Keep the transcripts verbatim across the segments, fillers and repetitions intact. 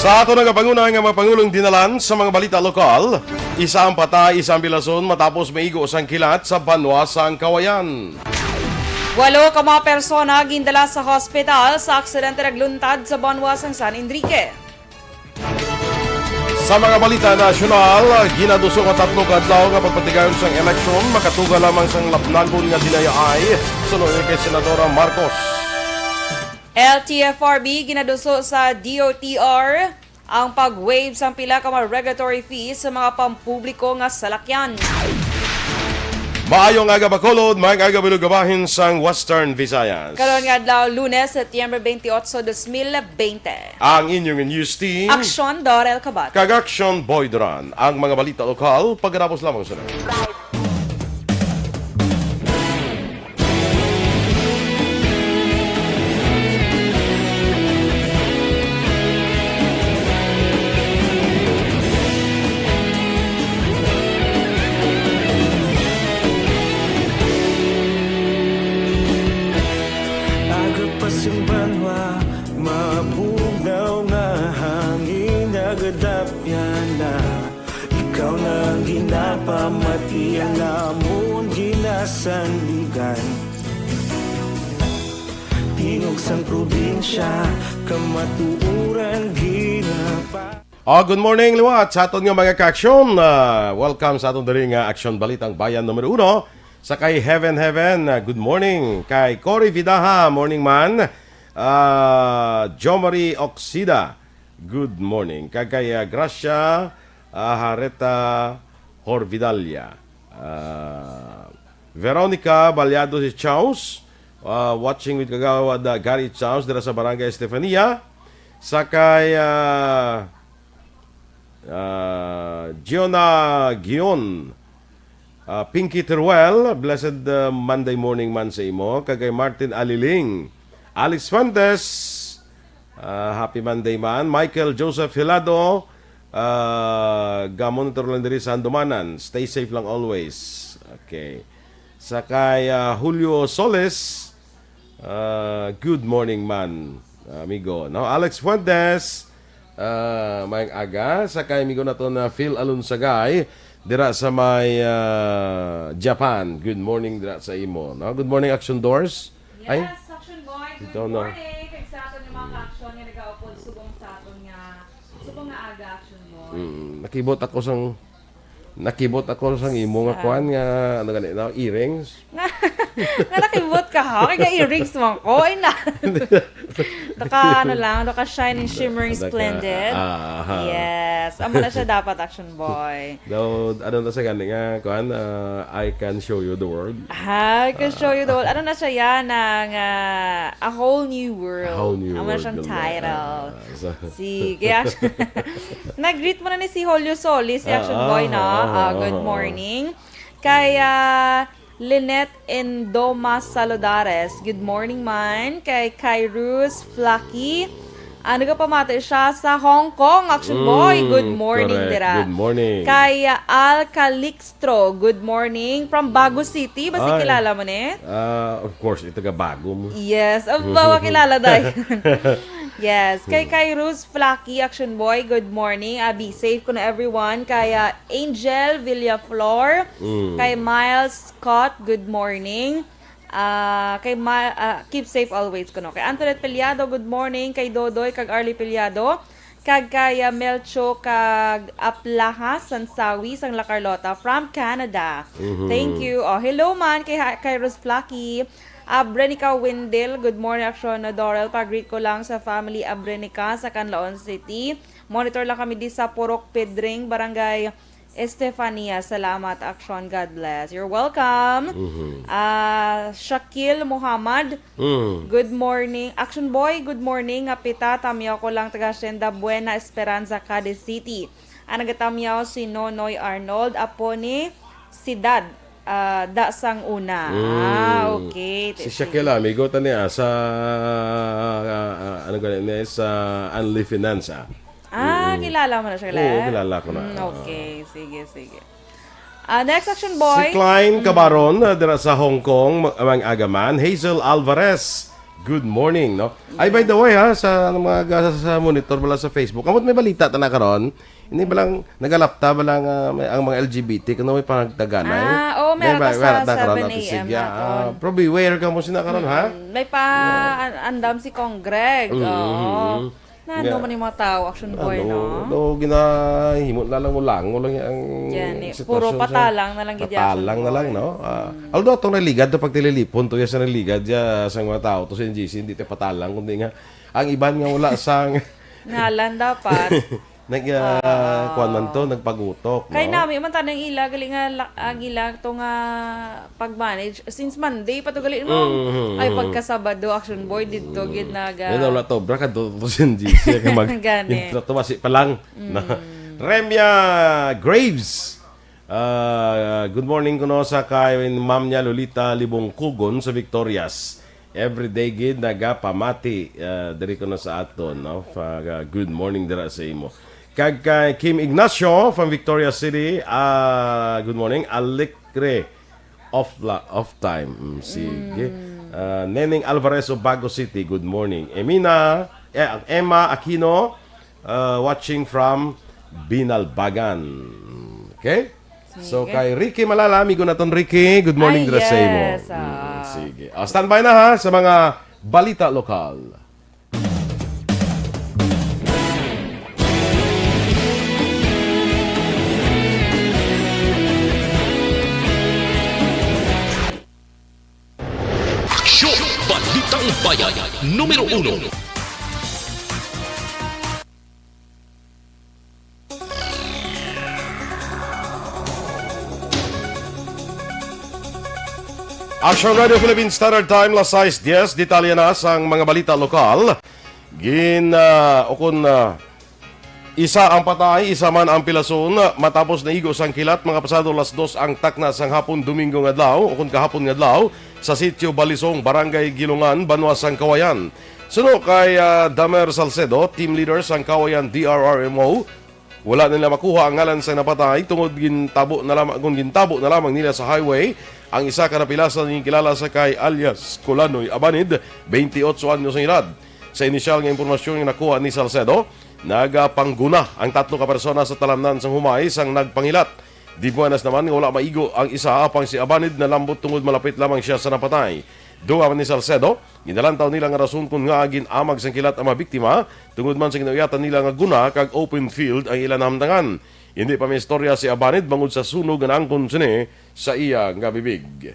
Sa ato nagapanguna nga mga pangulong dinalan sa mga balita lokal, isa ang patay, isa ang bilason matapos maigo sang kilat sa banwa sang Kawayan. Walo ka mga persona gindala sa hospital sa aksidente nagluntad sa banwa sang San Enrique. Sa mga balita nasyonal, ginaduso nga tatlo ka adlaw nga pagpatigayon sang eleksyon makatuga lamang sang lapnagon nga dinayaay, suno ini kay Senadora Marcos. L T F R B ginaduso sa D O T R ang pag-waive sang pila ka mga regulatory fees sa mga pampubliko nga salakyan. Maayong aga, Bacolod, maayong aga, Bilog, bahin sang Western Visayas. Karon nga adlaw, Lunes, Setyembre twenty-eight, dos mil bente. Ang inyong news team, Aksyon Dorel Kabat. Kag Aksyon Boy Duran. Ang mga balita lokal, pagkatapos lamang sa Aga pa sing banwa, mabugnaw nga hangin, nagadapyan na. Ikaw na ang ginapamati, ang amon ginasandigan. Tingog sang probinsya, kamatuoran ginapa- Oh, good morning, liwat, sa aton nga mga ka-aksyon. Ah, welcome sa aton diri nga Aksyon Balitang Bayan numero uno. Sa kay Heaven Heaven, ah, good morning. Kay Cory Vidaha, morning man. Ah, Jomari Oxida, good morning. Kag kay, ah, Gracia, ah, Hareta Horvidalia. Ah, Veronica Baliado si Chaus, ah, watching with Kagawad, ah, Gary Chaus dira sa Barangay Estefania. Sa kay, ah, ah, Giona Gion, ah, Pinky Teruel, blessed, ah, Monday morning man sa imo. Kag kay Martin Aliling, Alex Fuentes, ah, happy Monday man. Michael Joseph Hilado, ah, gamonitor lang diri sa Handumanan. Stay safe lang always. Okay. Sa kay, ah, Julio Solis, ah, good morning man, amigo. No? Alex Fuentes, ah, maayong aga. Sa kay amigo nato na Phil Alunsagay, dira sa may, ah, Japan. Good morning dira sa imo. No? Good morning, Action Doors. Ay, Yes, Action Boy, good ito na. Morning. Kag sa aton nga mga ka-action nga nagaupod subong sa aton nga, subong nga aga, Action Boy. Mm, nakibot ako sang, nakibot ako sang imo nga Sa kuan nga, ano gani na, earrings. Nga, nga nakibot ka, ha? Kay earrings man ko, ay na. Naka, ano lang, naka shine and shimmering Naka-, splendid. Ah, aha. Yes, amo na siya dapat, Action Boy. Daw, ano na sa gani nga, kuan, ah, I can show you the world. Ah, I can show you the world. Ano na siya yan, ang, ah, A Whole New World. A Whole New Amo na World siyang na, title. Ah, so Sige, Action. Nag-greet mo na ni si Julio Solis, si Ah, Action Boy, no? ah, Ah, ah, good ah, ah. Morning. Kay, ah, Lynette Endoma Saludares, good morning man. Kay Kyrus Flaky, ah, nagapamati siya sa Hong Kong. Action Boy, Mm, good morning, correct. Dira. Good morning. Kay, ah, Al Calixtro, good morning. From Bago City, basi Ay. Kilala mo ni? Ah, of course, ito ka Bago mo. Yes, aba, makilala dayon. Yes, kay, kay Rose Flaky, Action Boy, good morning. Ah, be safe kuno everyone. Kay, ah, Angel Villaflor, Mm. kay Miles Scott, good morning. Ah, kay Ma-, ah, keep safe always kuno. Kay Antoinette Peliado, good morning. Kay Dodoy, kag Arlie Peliado, kag kay, ah, Melcho, kag Aplaha Sansawi, sang La Carlota, from Canada. Mhm. Thank you. Oh, hello man kay ha-, kay Rose Flaky. Ah, Brenica Windel, good morning, Action Dorel. Pa-greet ko lang sa family Abrenica sa Canlaon City. Monitor lang kami di sa Purok Pedring, Barangay Estefania. Salamat, Action. God bless. You're welcome. Mhm. Ah, Shakil Muhammad, Mm. good morning. Action Boy, good morning. Nga pita, tamyaw ko lang taga Hacienda Buena Esperanza, Cadiz City. Ang nagatamyaw si Nonoy Arnold, apo ni Sidad, ah, da sang una. Mm. Ah, okay. Si Sige. Shakila, amigo ta niya sa, ah, ah, ano gani niya, sa Unli Finance, ah. Ah, Mm. kilala mo na siya, Oo, Glenn? kilala ko na. Mm, Oo. okay. Sige, sige. Ah, next, Action Boy. Si Klein Mm. Cabaron, ah, dira sa Hong Kong, ma-, maayong aga man. Hazel Alvarez, Good morning, no? Ay, by the way, ha, sa mga ga-, sa monitor bala sa Facebook, amot may balita ta na karon. Hindi ba lang nagalapta ba lang, ah, may, ang mga L G B T, kuno may panagdaganay? Ah, oo, meron May ba, pa sa meron ta karon, seven a m Ate Sigya? naton. Ah, pero beware ka mo sina karon, ha? Mm, may pa an-, andam si Cong Greg. Mm, Oo. mm, mm. Na ano Yeah. man yung mga tao, Action Boy, Ano, no? no, ginahimo na lang mo lang, mo lang ang Yan eh. sitwasyon Puro sa patalang na lang gid yan, Patalang na lang, Boy. no? Ah, Mm. although atong naligad to pagtililipon to, ya sa naligad ya sa mga tao to sa N G C, hindi to patalang, kundi nga ang iban nga wala sang Ngalan dapat. nag, ah, Ah. kuwan man to, nagpagutok, Kay no? nami man tanang ila, gali nga la-, ang ila to nga pag-manage since Monday pa to gali, no? Mm, mm, Ay, mm. pagka Sabado, Action Boy, dito, Mm. gid naga- Yan, wala to, bra ka do, do sin G C, kay mag- Gani. intro to, basi pa lang. Mm. Remya Graves. Ah, good morning kuno sa kay ma'am niya Lolita Libongkugon sa Victorias. Everyday gid nagapamati, ah, diri kuno sa aton, no? Pag, ah, good morning dira sa imo. Kag kay Kim Ignacio from Victoria City, ah, good morning. Alikre of la-, of time. Mm, sige. Mm. Ah, Neneng Alvarez of Bago City, good morning. Emina, eh, Emma Aquino, ah, watching from Binalbagan. Okay? So, Sige. kay Ricky Malala, amigo naton Ricky, good morning, Ay, dira sa imo. yes, ah. Mm, sige. Ah, standby na ha sa mga balita lokal. Aksyon! Balitang Bayan, numero uno. Action Radio Philippine Standard Time, las sais diez. Detalye na sang mga balita lokal. Gin, ah, ukon, ah, isa ang patay, isa man ang pilason. Matapos naigo sang kilat, mga pasado las dos ang takna sang hapon, Domingo nga adlaw, ukon kahapon nga adlaw, sa Sitio Balisong, Barangay Gilungan, Banwa sang Kawayan. Suno kay, ah, Damer Salcedo, team leader sang Kawayan D R R M O, wala nila makuha ang ngalan sa napatay tungod gintabo na lamang, kung gintabo na lamang nila sa highway ang isa ka napilasan nga kilala sa kay alias Kulanoy Abanid, twenty-eight anyos ang edad. Sa inisyal nga impormasyon nga nakuha ni Salcedo, nagapangguna ang tatlo ka persona sa talamnan sang humay sang nagpangilat. Di buenas naman nga wala maigo ang isa, apang si Abanid nalambot tungod malapit lamang siya sa napatay. Dunga man ni Salcedo, ginalantaw nila nga rason kon ngaa gin-amag sang kilat ang mga biktima, tungod man sa ginauyatan nila nga guna kag open field ang ila nahamtangan. Hindi pa may istorya si Abanid bangod sa sunog nga naangkon sini sa iya nga bibig.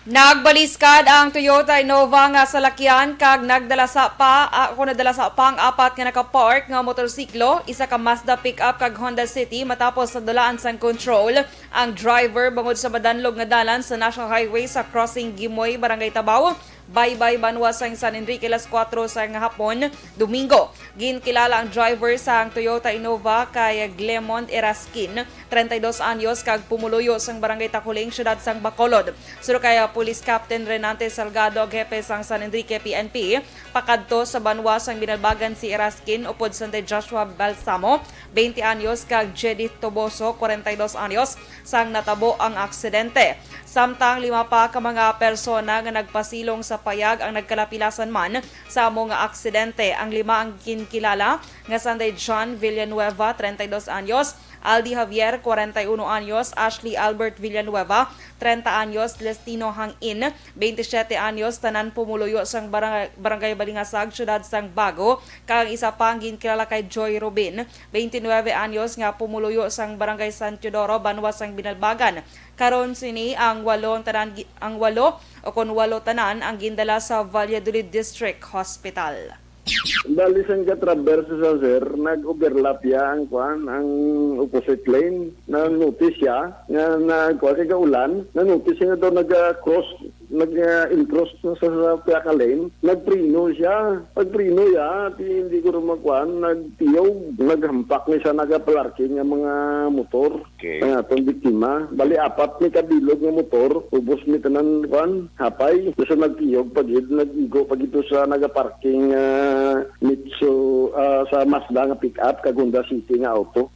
Nagbaliskad ang Toyota Innova nga salakyan kag nagdala sa pa, ah, ako nadala sa pa ang apat nga nakapark nga motorsiklo, isa ka Mazda pickup kag Honda City matapos sa dulaan sang control ang driver bangod sa madanlog nga dalan sa National Highway sa Crossing Gimoy, Barangay Tabao, Baybay, Banwa sang San Enrique, las kuwatro sang hapon, Domingo. Ginkilala ang driver sang Toyota Innova kay Glemond Eraskin, treinta y dos anyos, kag pumuluyo sang Barangay Takuling, Siyudad sang Bacolod. Suno kay, ah, Police Captain Renante Salgado, ag hepe sang San Enrique P N P, pakadto sa banwa sang Binalbagan si Eraskin upod sanday Joshua Balsamo, twenty anyos, kag Jedith Toboso, kwarenta y dos anyos, sang natabo ang aksidente. Samtang lima pa ka mga persona nga nagpasilong sa payag ang nagkalapilasan man sa amo nga aksidente. Ang lima ang ginkilala nga sanday John Villanueva, treinta y dos anyos, Aldi Javier, kwarenta y uno anyos, Ashley Albert Villanueva, treinta anyos, Celestino Hangin, veintisiete anyos, tanan pumuluyo sang barang-, Barangay Balingasag, Siyudad sang Bago, kag ang isa pa ang ginkilala kay Joy Rubin, veintinueve anyos, nga pumuluyo sang Barangay San Teodoro, Banwa sang Binalbagan. Karon sini ang walo ang tanan gi-, ang walo o kon walo tanan ang gindala sa Valladolid District Hospital. Bali, sang ga-traverse sa, sir, nag-overlap ya ang, kuan, ang opposite lane. Na-notice ya nga, na, kuan, kay gaulan, na-notice ya nga daw naga-cross, nag-, ah, encross na sa, sa pihak nga lane. Nagpreno siya. Pagpreno ya, ti, hindi ko rin makuan, nagtiyog, naghampak ni sa nagaparking nga mga motor. Okay. Ang aton biktima. Bali, apat ni kabilog nga motor, ubos ni tanan, kwan, hapay. Gusto nagtiyog pa gid, nag-igo pa gid to sa nagaparking, ah, Mitsu, ah, sa Mazda nga pick-up, kag Honda City nga auto.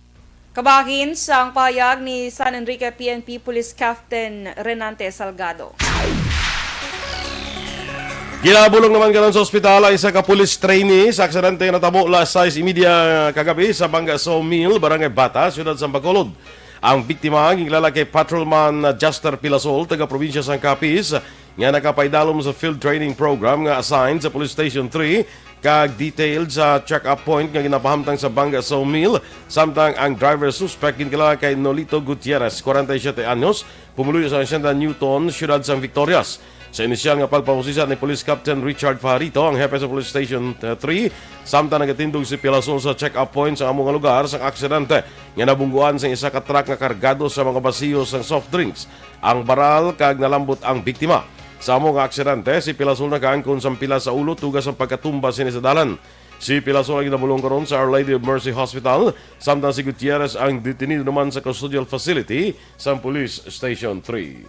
Kabahin sang pahayag ni San Enrique P N P Police Captain Renante Salgado. Ginabulong naman karon sa ospital ang isa ka police trainee sa aksidente nga natabo alas sais y media kagabi sa Bangga Sawmill, Barangay Bata, Siyudad sa Bacolod. Ang biktima ginkilala kay Patrolman Juster Pilasol, taga probinsya sang Capiz, nga nakapaidalom sa field training program nga assigned sa Police Station three kag detailed sa check-up point nga ginapahamtang sa Bangga Sawmill, samtang ang driver suspect ginkilala kay Nolito Gutierrez, kwarenta y siyete anyos, pumuluyo sa Hacienda Newton, Siyudad sang Victorias. Sa inisyal nga pagpangusisa ni Police Captain Richard Fajarito, ang hepe sa Police Station three, samtang nagatindog si Pilasol sa check-up point sa amo nga lugar sang aksidente nga nabungguan sang isa ka truck nga kargado sa mga basiyo sang soft drinks, ang baral, kag nalambot ang biktima. Sa amo nga aksidente, si Pilasol nakaangkon sang pilas sa ulo tuga sang pagkatumba sini sa dalan. Si Pilasol ang ginabulong karon sa Our Lady of Mercy Hospital, samtang si Gutierrez ang detenido naman sa custodial facility sang Police Station three.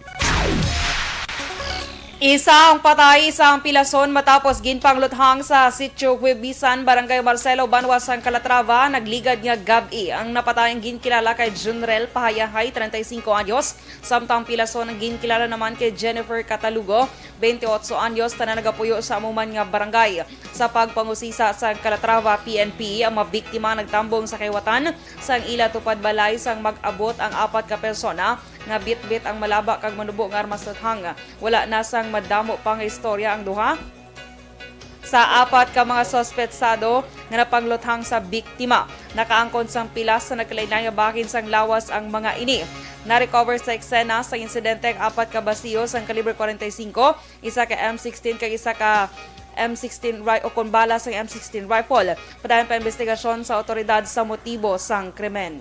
Isa ang patay, isa ang pilason matapos ginpangluthang sa Sitio Huebisan, Barangay Marcelo, banwa sang Calatrava, nagligad nga gab-i. Ang napatay ang ginkilala kay Junrel Pahayahay, treinta y cinco anyos, samtang pilason ang ginkilala naman kay Jennifer Catalugo, veintiocho anyos, tanan nagapuyo sa amo man nga barangay. Sa pagpangusisa sa Calatrava P N P, ang mga biktima nagtambong sa kaliwatan sang ila tupad balay sang mag-abot ang apat ka persona nga bitbit ang malaba kag manubo nga armas sa hang. Wala na sang madamo pa nga istorya ang duha sa apat ka mga suspetsado nga napangluthang sa biktima. Nakaangkon sang pilas sa nagkalainlain nga bahin sang lawas ang mga ini. Na-recover sa eksena sa insidente ang apat ka basiyo sang kalibre kwarenta y singko, isa ka M sixteen kag isa ka M sixteen ri-, o kon bala sang M sixteen rifle. Padayon pa investigasyon sa awtoridad sa motibo sang krimen.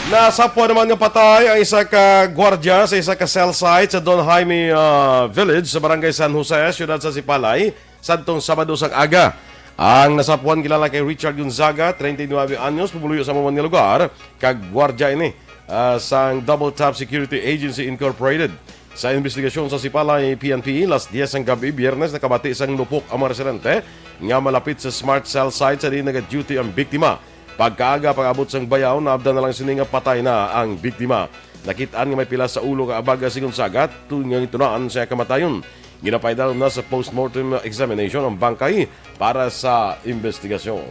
Nasapwan naman nga patay ang isa ka gwardya sa isa ka cell site sa Don Jaime, ah, Village sa Barangay San Jose, siyudad sa Sipalay, sadtong Sabado sang aga. Ang nasapwan kilala kay Richard Gonzaga, treinta y nueve anyos, pumuluyo sa amo man nga lugar, kag gwardya ini, ah, sang Double Tap Security Agency Incorporated. Sa investigasyon sa Sipalay P N P, alas diyes sang gab-i, Biyernes, nakabati sang lupok ang mga residente nga malapit sa Smart Cell site sa diin nagaduty ang biktima. Pagkaaga, pag-abot sang bayaw, naabdan na lang sini nga patay na ang biktima. Nakit-an nga may pilas sa ulo nga abaga, sigon sa agat, tungod nga gintunaan sa iya kamatayon. Ginapaidalom na sa postmortem examination ang bangkay para sa investigasyon.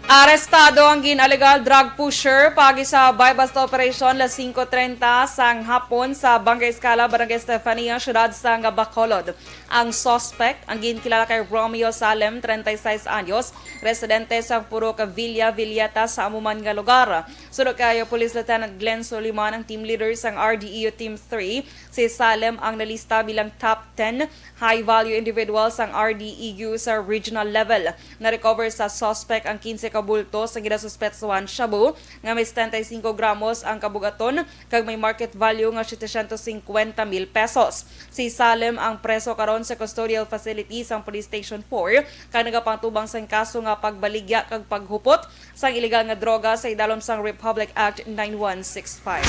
Arestado ang gin-alegal drug pusher paagi sa buy-bust operation alas singko treinta sang hapon sa Barangay Escala, Barangay Estefania, siyudad sang Bacolod. Ang suspect ang ginkilala kay Romeo Salem, treinta y seis anyos, residente sa Purok Villa Villeta sa amo man nga lugar. Suno kay Police Lieutenant Glenn Soliman, ang team leader sang R D E U Team three, si Salem ang nalista bilang top ten high-value individual sang R D E U sa regional level. Na-recover sa suspect ang quince ka bulto sa ginasuspetsuhan shabu nga may setenta y cinco gramos ang kabugaton kag may market value nga setecientos cincuenta mil pesos. Si Salem ang preso karon sa custodial facility sang Police Station four kag nagapangtubang sang kaso nga pagbaligya kag paghupot sang iligal nga droga sa idalom sang Republic Act nine one six five.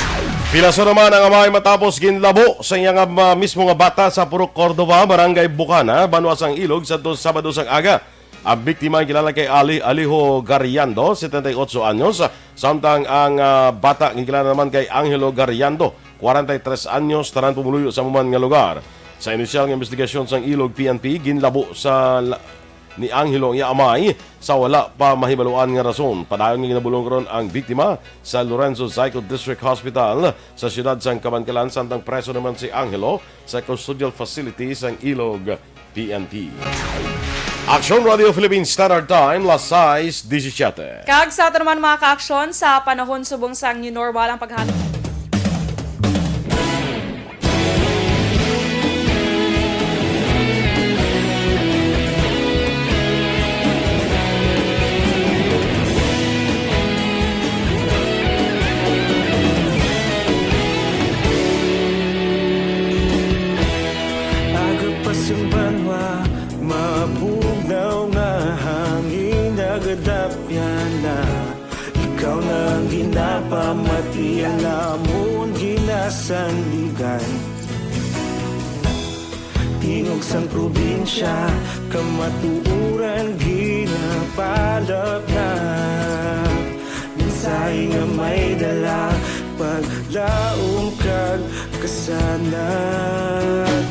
Pilason naman ang amay matapos ginlabo sa iya nga ma-, mismo nga bata sa Purok Cordova, Barangay Bukana, banwa sang Ilog, sadto Sabado sang aga. Ang biktima ang kilala kay Ali Alijo Gariando, setenta y ocho anyos, samtang ang, ah, bata ang kilala naman kay Angelo Gariando, kwarenta y tres anyos, tanan pumuluyo sa amo man nga lugar. Sa inisyal nga investigasyon sang Ilog P N P, ginlabo sa la-, ni Angelo ang iya amay sa wala pa mahibaluan nga rason. Padayon nga ginabulong karon ang biktima sa Lorenzo Xico District Hospital sa siyudad sang Kabankalan, samtang preso naman si Angelo sa custodial facility sang Ilog P N P. Aksyon Radio Philippine Standard Time, las sais diecisiete. Kag sa ato naman, mga kaaksyon, sa panahon subong sang new normal ang paghatag. Aga pa sa banwa, mabugnaw nga hangin, nagadapyan na. Ikaw na ang ginapamati, alamon ginasandigan. Tingog sang probinsya, kamatuoran ginapalapnap. Mensahe nga may dala, paglaom kag kasanag.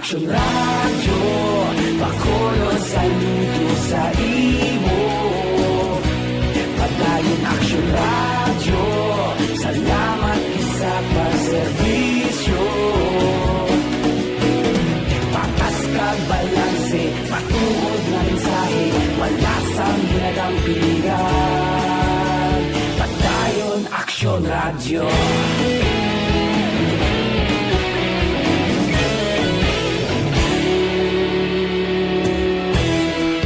Aksyon Radyo, Bacolod, saludo sa imo. Padayon Aksyon Radyo, salamat sa pagserbisyo. Patas kag balanse, matuod nga mensahe, wala sang ginadampigan. Padayon Aksyon Radyo.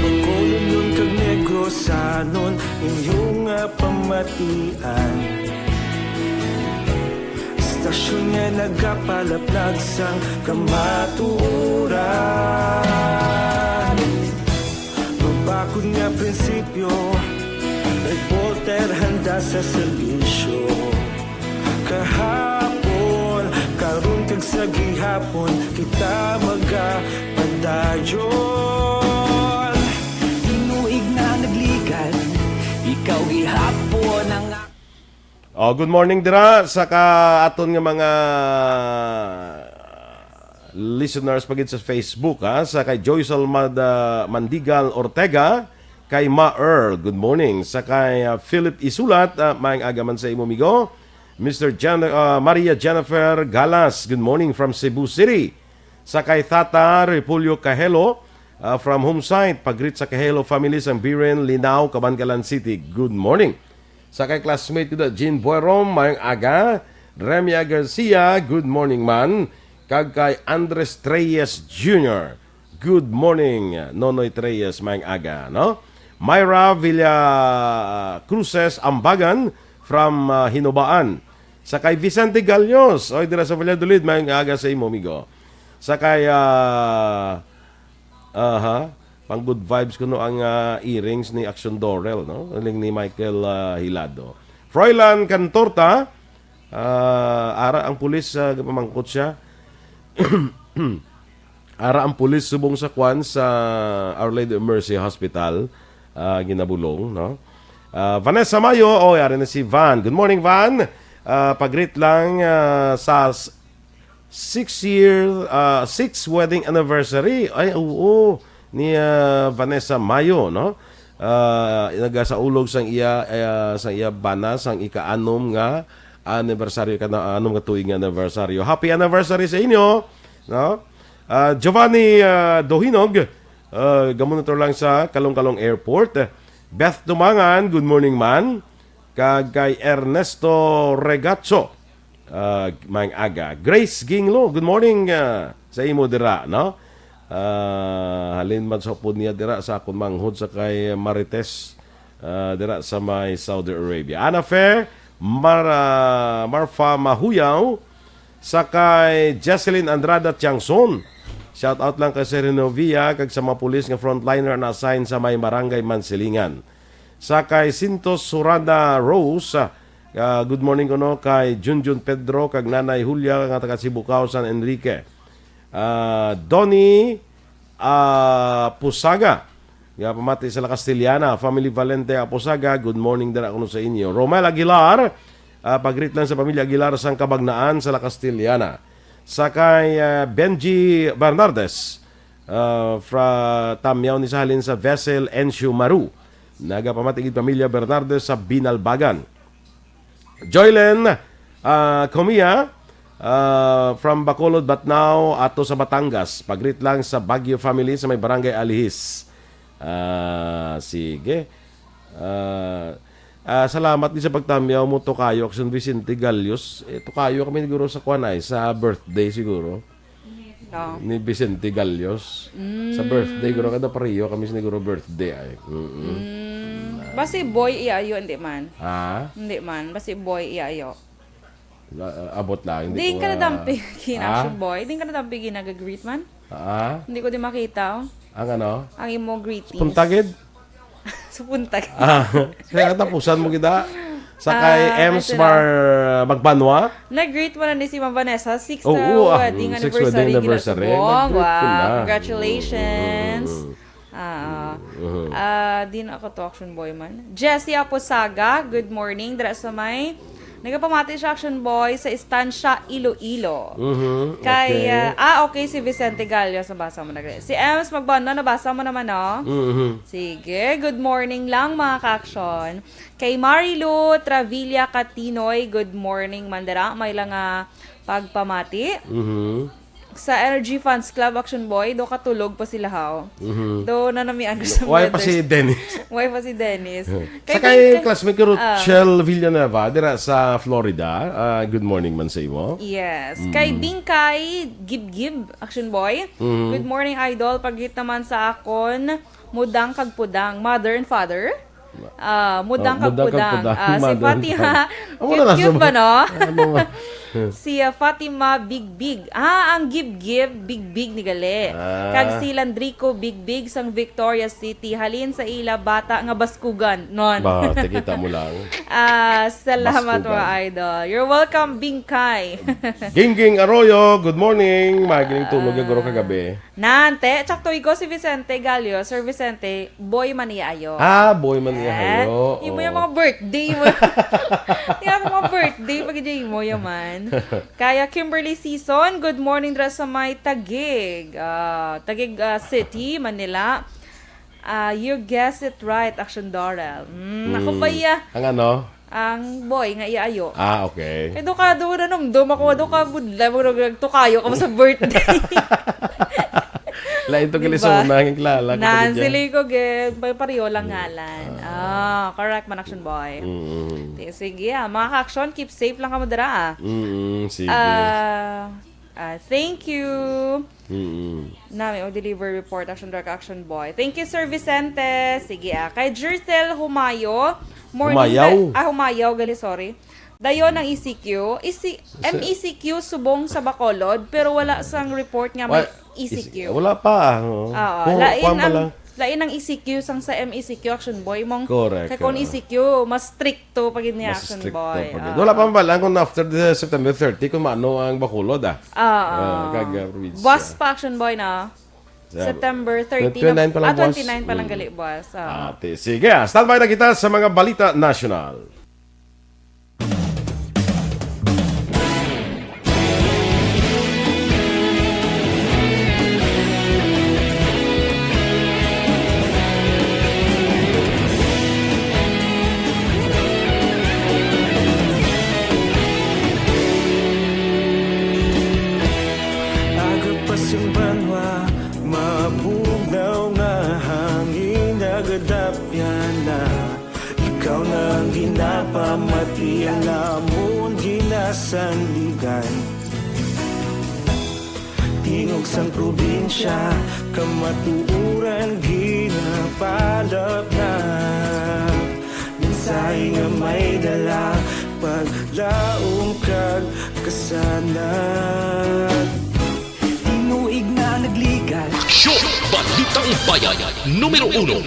Bacolodnon kag Negrosanon, inyo nga pamatian. Istasyon nga nagapalaplag sang kamatuoran. Mabakod nga prinsipyo, reporter handa sa serbisyo. Kahapon, karon kag sa gihapon, kita magapadayon. Tinuig na nagligad, ikaw gihapon ang Oh, good morning dira sa ka aton nga mga listeners pa gid sa Facebook, ha, sa kay Joyce Almada Mandigal Ortega, kay Ma Earl, good morning. Sa kay, ah, Philip Isulat, ah, maayong aga man sa imo, amigo. Mister Jen-, ah, Maria Jennifer Galas, good morning from Cebu City. Sa kay Tata Repulyo Kahelo, ah, from Homesite, pagreet sa Kahelo family sang Biren, Linao, Kabankalan City. Good morning. Sa kay classmate ko da, Jean Boyrom, maayong aga. Remia Garcia, good morning man. Kag kay Andres Reyes Junior, good morning, Nonoy Reyes, maayong aga, no? Myra Villa Cruces Ambagan from, ah, Hinobaan. Sa kay Vicente Galios, oy, dira sa Valladolid, maayong aga sa imo, amigo. Sa kay, ah, aha, pang good vibes kuno ang, ah, earrings ni Action Dorel, no? Galing ni Michael, ah, Hilado. Froilan Cantorta, ah, ara ang pulis, ah, gapamangkot siya. Ara ang pulis subong sa kwan sa Our Lady of Mercy Hospital, ah, ginabulong, no? Ah, Vanessa Mayo, oh, yari na si Van. Good morning, Van. Ah, pag-greet lang, ah, sa s-, six year, ah, six wedding anniversary. Ay, oo, ni, ah, Vanessa Mayo, no? Ah, nagasaulog sang iya, ah, sang iya bana sang ika-anom nga anibersaryo, ika-anom nga tuig nga anibersaryo. Happy anniversary sa inyo, no? Ah, Giovanni, ah, Dohinog, ah, gamonitor lang sa Caloocan Airport. Beth Tumangan, good morning man. Kag kay Ernesto Regacho, ah, maayong aga. Grace Ginglo, good morning, ah, sa imo dira, no? Ah, halin man sa upod niya dira sa akon manghod sa kay Marites, ah, dira sa may Saudi Arabia. Ana Fe, Mar-, ah, Marfa Mahuyaw, sa kay Jesselyn Andrada Tiangson. Shout out lang kay Sir Renovia kag sa mga pulis nga frontliner na assign sa may Barangay Mansilingan. Sa kay Sintos Surada Rose, ah, good morning kuno kay Junjun Pedro kag Nanay Julia nga taga Sibucao, San Enrique. Ah, Donnie, ah, Pusaga, nga pamati sa La Castellana, family Valente Apusaga, good morning dira kuno sa inyo. Romel Aguilar, ah, pag-greet lang sa pamilya Aguilar sang Kabagnaan sa La Castellana. Sa kay, ah, Benji Bernardes, ah, fra Tamyaw ni sa halin sa Vessel Enshu Maru. Nagapamati gid pamilya Bernardes sa Binalbagan. Joylen, ah, Comia, ah, from Bacolod, Batnao, ato sa Batangas. Pag-greet lang sa Baguio family sa may Barangay Alihis. Ah, sige. Ah, ah, salamat din sa pagtamyaw mo, Tokayo Action Vicente Galios. Eh, Tokayo kami siguro sa kwan ay, sa birthday siguro. No. Ni Vicente Galios. Sa Mm. birthday, guro, kada pareho kami siguro birthday ay. Mm-mm. Mm. Basi boy iya ayo, hindi man. Ha? Hindi man. Basi boy iya ayo. Ah, abot lang, hindi Di ko, ka ah, nadampi, ah? Action Boy. Di ka nadampi ginag-greet man. Ah? Hindi ko di makita, oh. Ang ano? Ang imo greetings. Punta gid? Sa punta gid. Ah, kaya tapusan mo kita. Sa kay Ah, Ems ito na. Mar Magbanwa? Nag-greet mo na ni si Ma'am Vanessa, sixth, Oo, uh, ah, wedding mm, sixth anniversary, wedding anniversary. Ginasubong. Nag-greet ko Wow, na. Congratulations. Mm, mm, mm. Ah, Mm, mm. ah, di na ako to, Action Boy man. Jessie Aposaga, good morning. Dira sa may Nagapamati siya, Action Boy, sa Estancia, Iloilo. Mhm, Kay, okay. ah, ah, okay, si Vicente Gallos, nabasa mo na gali. Si Ems Magbono, nabasa mo naman, no? Mhm. Sige, good morning lang, mga ka-action. Kay Marilu Travilla Catinoy, good morning, mandara. May lang, ah, pagpamati. Mhm. Sa Energy Fans Club, Action Boy, do katulog pa sila, haw. Mhm. Do nanamian ko sa Why pa weather. si Dennis? Why pa si Dennis? Kay Sa kay Bing-, classmate ko, ah. Rochelle Villanueva, dira sa Florida. Ah, good morning man sa imo. Yes. Mm. Kay Bingkay Gibgib, Action Boy. Mhm. Good morning, idol. Pagit naman sa akon, mudang kag pudang. Mother and father? Ah, mudang Oh, kag mudang kag pudang. pudang. Ah, si Mother and Fatima. father. Amo Cute, na nga cute sa ba, no? Ano nga? Si, ah, Fatima Bigbig. Ah, ang Gibgib, Bigbig ni gali. Ah. Kag si Landrico Bigbig sang Victoria City. Halin sa ila bata nga baskugan. Non. Ba, tikita mo lang. Ah, salamat, Baskugan. mga idol. You're welcome, Bingkay. Gingging Arroyo, good morning. Magiling tulog ya guro kagabi. Nante, tsakto igo si Vicente Gallo. Sir Vicente, boy man iya ayo. Ah, boy man iya Eh, ayo. imo yung Oo. mga birthday mo. Yung mga birthday, pag di mo yaman. Kaya Kimberly Season, good morning dira sa may Taguig. Ah, Taguig, ah, City, Manila. Ah, you guess it right, Action Dorel. Mm, ako Mm. ba iya? Ang ano? Ang boy nga iya ayo. Ah, okay. Kay do ka, do na nung, do mako, do ka, budla, mo nag-, nagtukayo ka mo sa birthday. Lain to Di ba? Kilisona, ang kilala ko Nan, din dyan. sila ko, ge, pa-, pareho lang Mm. ngalan. Ah. Ah, correct man, Action Boy. Mm. Ti-, sige, ah, mga ka-action, keep safe lang kamo dira, ah. Mm, sige. Ah, ah, thank you. Mm. Nami, o deliver report, Action Dark, Action Boy. Thank you, Sir Vicente. Sige, ah. Kay Jercel Humayo. Morning, Humayaw. da-, ah, Humayaw, gali, sorry. Dayon ang E C Q. E C, Sa M E C Q subong sa Bacolod, pero wala sang report nga may Wa-, E C Q. E C, wala pa, ah, oo. Oo, Kung lain kuwan pa ang, lang. lain ang E C Q sang sa M E C Q, Action Boy, mong Correct, kay kung oo. E C Q, mas stricto pa gid ni Mas Action stricto Boy. pa gid. Oo. Wala pa man lang kung after the September thirty kung maano ang Bacolod, ah. Oo. Ah, kag, ah, probinsya. Buwas pa, Action Boy, na. Sa September thirty twenty-nine na, pa lang ah, buwas. twenty-nine pa lang Mm. gali buwas. Oo. Ah, ti-, sige, ah, standby na kita sa mga balita nasyonal. Aga pa sing banwa, mabugnaw nga hangin, nagadapyan na. Ikaw na ang ginapamati, ang amon ginasandigan. Tingog sang probinsya, kamatuoran ginapalapnap. Mensahe nga may dala, paglaom kag kasanag. Tinuig na nagligal. Aksyon! Balitang Bayan, numero uno.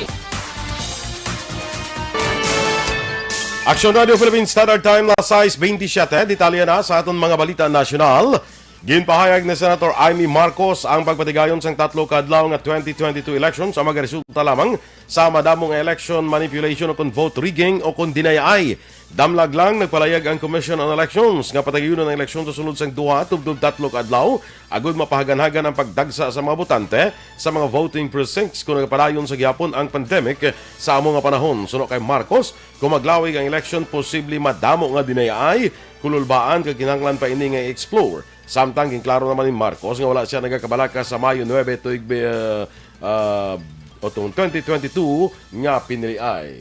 Aksyon Radio Philippine Standard Time, alas sais bentisiete. Detalye na sa aton mga balita nasyonal. Ginpahayag ni Senator Imee Marcos ang pagpatigayon sang tatlo ka adlaw nga twenty twenty-two elections ang magaresulta lamang sa madamo nga election manipulation o kon vote rigging o kon dinayay. Damlag lang, nagpalayag ang Commission on Elections nga patagayunon ang eleksyon sa sulod sang duha tubtob tatlo ka adlaw agud mapahaganhagan ang pagdagsa sa mga botante sa mga voting precincts kon nagapadayon sa gihapon ang pandemic sa amo nga panahon. Suno kay Marcos, kung maglawig ang eleksyon, posible madamo nga dinayay, kululbaan kag kinahanglan pa ini nga i-explore. Samtang ginklaro naman ni Marcos nga wala siya nagakabalaka sa Mayo nuebe tuig, ah, ah, o tong twenty twenty-two nga piniliay.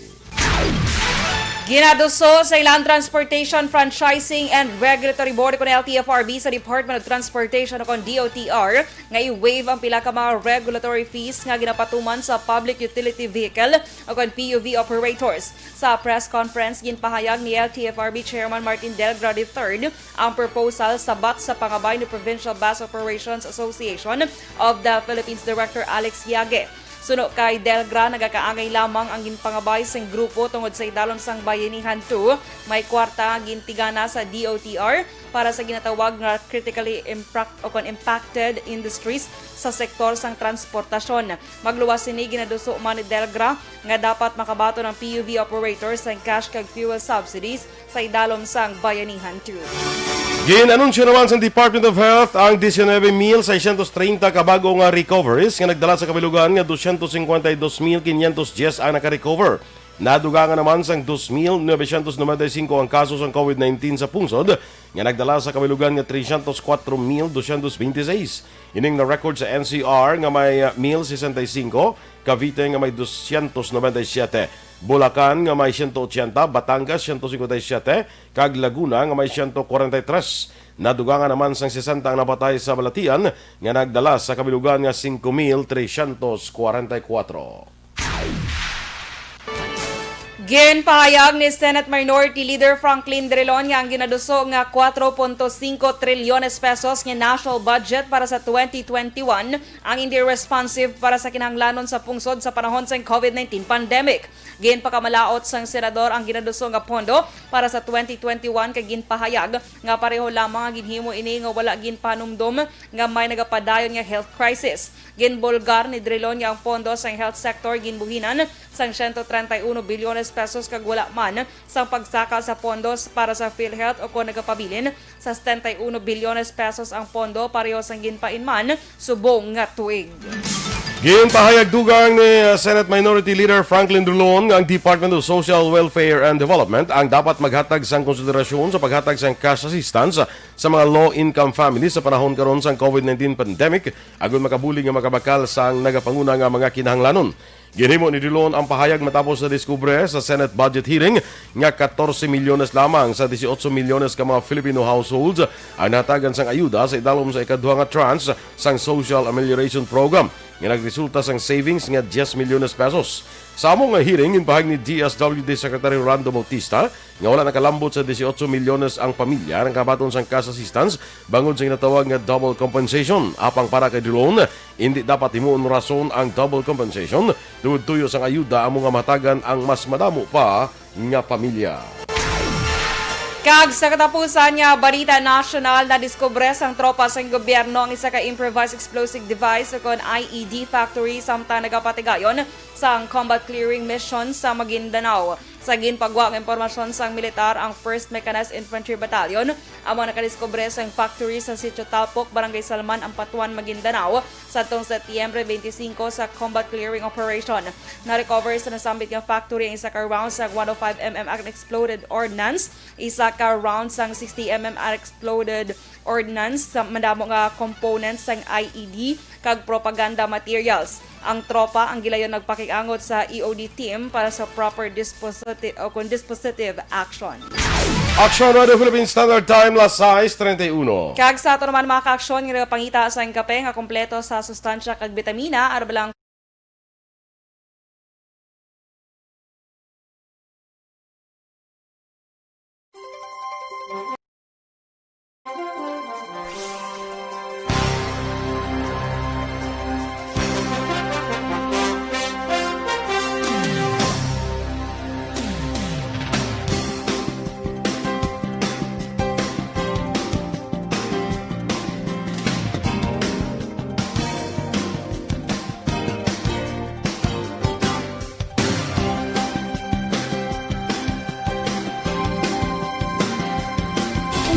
Ginaduso sa ilang Transportation Franchising and Regulatory Board o kon L T F R B sa Department of Transportation o kon D O T R nga i-waive ang pila ka mga regulatory fees nga ginapatuman sa public utility vehicle o kon P U V operators. Sa press conference, ginpahayag ni L T F R B Chairman Martin Delgra the third ang proposal sabat sa pangabay ni Provincial Bus Operations Association of the Philippines Director Alex Yage. Suno kay Delgra, nagakaangay lamang ang ginpangabay sang grupo tungod sa idalom sang Bayanihan two. May kwarta nga gintigana sa D O T R para sa ginatawag nga critically impact o kon impacted industries sa sektor sang transportasyon. Magluwas sini, ginaduso man ni Delgra nga dapat makabaton ang P U V operator sang cash kag fuel subsidies sa idalom sang Bayanihan two. Gin-anunsyo naman sang Department of Health ang diecinuebe mil seiscientos treinta ka bag-o nga recoveries nga nagdala sa kabilugan nga doscientos cincuenta y dos mil quinientos diez ang naka-recover. Nadugangan naman sang dos mil novecientos noventa y cinco ang kaso sang COVID nineteen sa pungsod, nga nagdala sa kabilugan nga trescientos cuatro mil doscientos veintiseis. Ining na-record sa N C R nga may, ah, mil sesenta y cinco, Cavite nga may doscientos noventa y siete, Bulacan nga may ciento ochenta, Batangas ciento cincuenta y siete, kag Laguna nga may ciento cuarenta y tres. Nadugangan naman sang sesenta ang napatay sa balatian, nga nagdala sa kabilugan nga cinco mil trescientos cuarenta y cuatro. Ginpahayag ni Senate Minority Leader Franklin Drilon nga ang ginaduso nga cuatro punto cinco trilyones pesos nga national budget para sa twenty twenty-one ang indi responsive para sa kinahanglanon sa pungsod sa panahon sang COVID nineteen pandemic. Ginpakamalaut sang senador ang ginaduso nga pondo para sa twenty twenty-one, kay ginpahayag nga pareho lamang nga ginhimo ini nga wala ginpanumdom nga may nagapadayon nga health crisis. Ginbulgar ni Drilon nga ang pondo sang health sector ginbuhinan sang ciento treinta y uno bilyones pesos kag wala man sang pagsaka sa pondo para sa PhilHealth, o kon nagapabilin sa setenta y uno bilyones pesos ang pondo pareho sang ginpainman subong nga tuig. Ginpahayag dugang ni, uh, Senate Minority Leader Franklin Drilon nga ang Department of Social Welfare and Development ang dapat maghatag sang konsiderasyon sa paghatag sang cash assistance sa mga low-income families sa panahon karon sang COVID nineteen pandemic, agud makabulig nga makabakal sang nagapanguna nga mga kinahanglanon. Ginhimo ni Drilon ang pahayag matapos na diskubre sa Senate budget hearing nga catorce milyones lamang sa dieciocho milyones ka mga Filipino households ang nahatagan sang ayuda sa idalom sa ikaduha nga tranche sang Social Amelioration Program, nga nagresulta sang savings nga diez milyones pesos. Sa amo nga hearing, ginpahayag ni D S W D Secretary Rolando Bautista nga wala nakalambot sa dieciocho milyones ang pamilya nga nakabaton sang cash assistance bangod sa ginatawag nga double compensation. Apang para kay Drilon, indi dapat himuon rason ang double compensation tungod tuyo sang ayuda amo nga mahatagan ang mas madamo pa nga pamilya. Kag sa katapusan nga balita nasyonal, nadiskubre sang tropa sang gobyerno ang isa ka improvised explosive device, o kon I E D factory, samtang nagapatigayon sang combat clearing mission sa Maguindanao. Sa ginpagwa nga impormasyon sang militar, ang First Mechanized Infantry Battalion amo nakadiskubre sang factory sa Sitio Talpok, Barangay Salman, Ampatuan, Maguindanao, sadtong Setyembre twenty-five sa combat clearing operation. Na-recover sa nasambit nga factory ang isa ka round sang one oh five M M unexploded ordnance, isa ka round sang sixty M M unexploded ordnance, sa madamo nga components sang I E D kag propaganda materials. Ang tropa ang gilayon nagpakig-angot sa E O D team para sa proper dispositive o kon dispositive action. Aksyon Radio Philippine Standard Time, las sais treinta y uno. Kag sa ato naman mga kaaksyon nga nagapangita sang kape nga kompleto sa sustansya kag bitamina, arba lang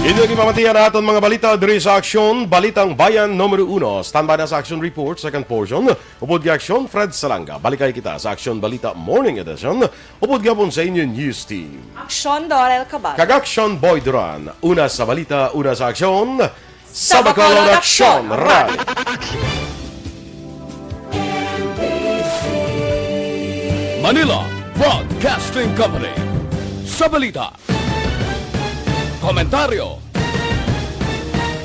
Inyo ginpamatian ang aton mga balita diri sa Aksyon, Balitang Bayan Numero Uno. Standby na sa Aksyon Report, second portion. Upod kay Aksyon, Fred Salanga. Balikay kita sa Aksyon Balita Morning Edition. Upod gihapon sa inyo news team. Aksyon, Dorel Cabal. Kag Aksyon, Boy Duran. Una sa balita, una sa aksyon. Sa Bacolod, Aksyon, Rally. Manila Broadcasting Company. Sa balita, komentaryo,